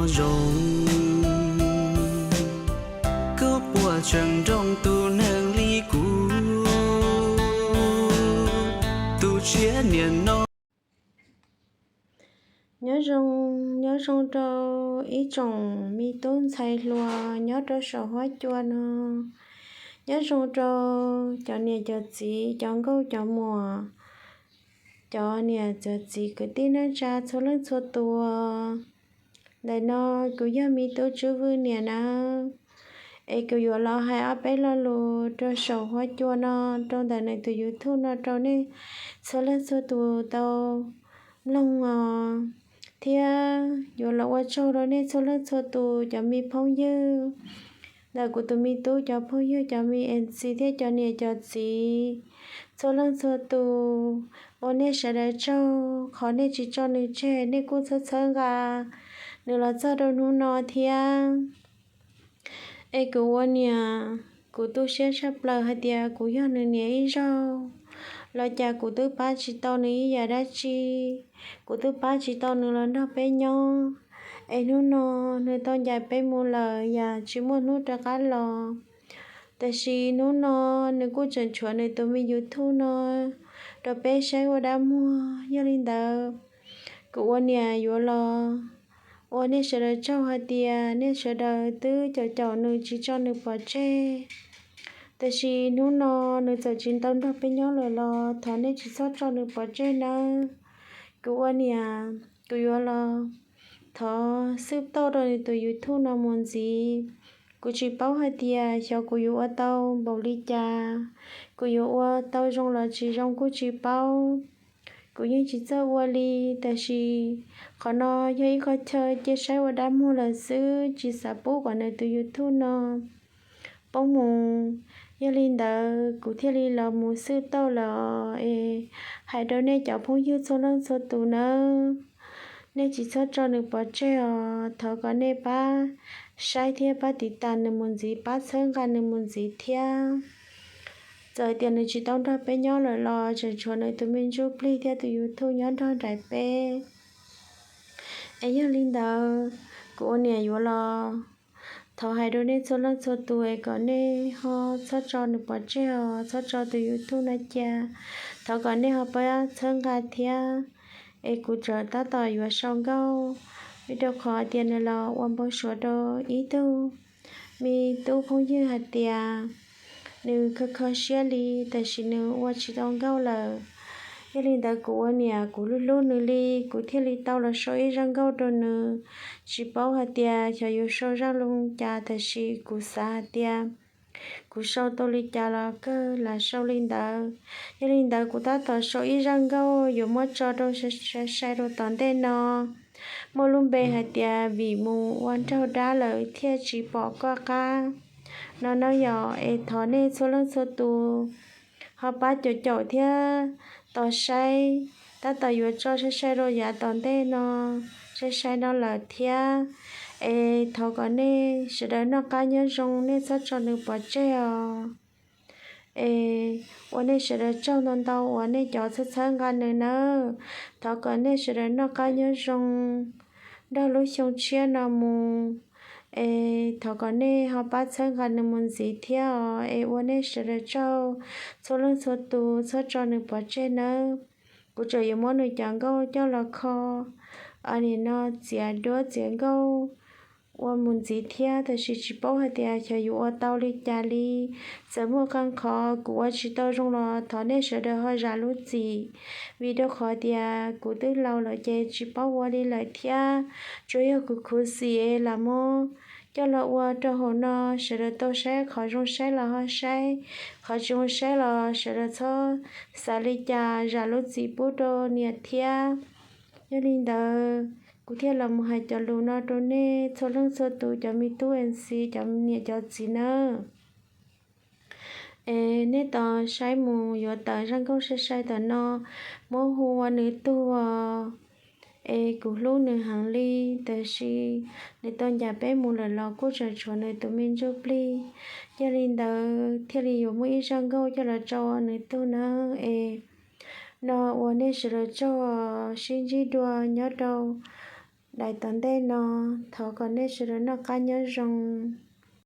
Zoo, koj puas tseem nroo tus neeg li kuv, tus tsiab niam no. Nyob zoo, nyob zoo rau ib tsoom me tub ntxhais hluas nyob rau saum huab cua no. Nyob zoo rau cov niam cov txiv, cov nkauj cov muam, cov niam cov txiv kwv tij neej tsa txhua leej txhua tus. Ntawm no kuv yog me tub Tswb Vwj niam nawb, es kuv yuav los hais ob peb lo lus rau saum huab cua no, rau ntawm nws tus YouTube no rau nej txhua leej txhua tus tau mloog os, thiab yuav los ua tsaug rau nej txhua leej txhua tus cov me phooj ywg, ntawm kuv tus me tub cov phooj ywg, cov me MC thiab cov niam cov txiv txhua leej txhua tus, ua nej sawv daws tsaug qhov nej tsis tso nws tseg, nej kuj txhawb txhawb nqa nws los txog rau hnub no thiab. Es kuv ua niam, kuv tu siab tshaj plaws hais tias kuv yog nws niam ib zaug los cas kuv twb pab tsis tau nws ib yam dab tsi, kuv twb pab tsis tau nws los nrog peb nyob. Es hnub no nws tau ncaim peb mus lawm, yam tsis muaj hnub rov qab los. Tiam sis hnub no nws kuj tseem tshuav nws tus me YouTube no rau peb saib ua dab muag. Yog li ntawd, kuv ua niam yuav los ua nej sawv daws tsaug hais tias nej sawv daws twb caum caum nws tsis tso nws pov tseg. Tiam sis hnub no nws txawm tsis tau nrog peb nyob lawm los thov nej tsis txhob tso nws pov tseg nawb. Kuv ua niam, kuv yuav los thov xwb tauj rau nws tus YouTube no mus ntxiv. Kuv tsis paub hais tias xyov kuv yuav ua tau npaum li cas, kuv yuav ua tau zoo los tsis zoo kuj tsis paub. Kuv yeej tsis txawj ua li, tiam sis qhov no yog ib qho chaw cia saib ua dab muag lawm xwb, tsis xav pub kom nws tus YouTube no poob mus. Yog li ntawd kuv thiaj li los mus xwb tauj lawm es hais rau nej cov phooj ywg txhua leej txhua tus nawb, nej tsis txhob tso nws pov tseg os. Thov kom nej pab saib thiab pab tiv tas nws mus ntxiv, pab txhawb nqa nws mus ntxiv thiab. Txawm tias nws tsis tau nrog peb nyob lawm los tseem tshuav nws tus me ntsuj plig thiab tus YouTube nyob nrog nraim peb. Es yog li ntawd, kuv ua niam yuav los thov hais rau nej txhua leej txhua tus es kom nej ho txhob tso nws pov tseg os, txhob tso tus YouTube no cia. Thov kom nej ho pab txhawb nqa thiab. Es kuv tseem tab tom yuav sau nkauj, vim rau qhov tias nws los ua npau suav rau ib tug me tub phooj ywg hais tias nws kho kho siab li, tiam sis nws ua tsis tau nkauj lawm. Yog li ntawd kuv ua niam kuv hlub hlub nws li, kuv thiaj li tau los sau ib zaj nkauj rau nws. Tsis paub hais tias xyov yuav sau zaj lus cas, tiam sis kuv xav hais tias kuv sau tau li cas los kawg lam sau li ntawd. Yog li ntawd kuv tab tom sau ib zaj nkauj yuav muab tso rau sai sai rau tom ntej no, muaj lub npe hais tias Vim mus ua nraug dab lawm thiaj tsis pom koj qab no nawb yom. Es thov nej txhua leej txhua tus ho pab caum caum thiab tos saib, tab tom yuav tso sai sai rau yav tom ntej no, sai sai no lawm thiab. Es thov kom nej sawv daws noj qab nyob zoo, nej txhob tso nws pov tseg os. Es ua nej sawv daws tsaug ntau ntau uas nej cov txhawb txhawb nqa nws nawb. Thov kom nej sawv daws noj qab nyob zoo nrog lub xyoo tshiab no mus. Es thov kom nej ho pab txhawb nqa nws mus ntxiv thiab os. Es ua nej sawv daws tsaug txhua leej txhua tus, txhob tso nws pov tseg nawb. Kuv tseem yuav muab nws cov nkauj coj los kho, nim no txiav duab txiav nkauj ua mus ntxiv thiab, tab sis tsis paub hais tias xyov yuav ua tau li cas li. Txawm muaj qee qhov kuv ua tsis tau zoo los thov nej sawv daws ho zam lub txim, vim rau qhov tias kuv twb laus lawm ces tsis paub ua li lawm thiab. Tsuas yog kuv khuv xim es lam muab coj los ua rau hauv no, sawv daws tau saib qhov zoo saib los ho saib, qhov tsis zoo saib los sawv daws txhob xav li cas, zam lub txim pub rau niam thiab. Yog li ntawd, kuv thiaj los mus hais cov lus no rau nej txhua leej txhua tus, cov me tub MC, cov niam cov txiv nawb. Es nej tos saib mus yuav tawm zaj nkauj sai sai ntawm no, muab hu ua nws tug os. Es kuv hlub nws heev li, tab sis nws tau ncaim peb mus lawm los kuj tseem tshuav nws tus me ntsuj plig. Yog li ntawd thiaj li yuav muaj ib zaj nkauj coj los tso ua nws tug nawb. Es no ua nej sawv daws tsaug, sib ntsib dua nyob rau Daim tom ntej no, thov kom nej sawv daws noj qab nyob zoo.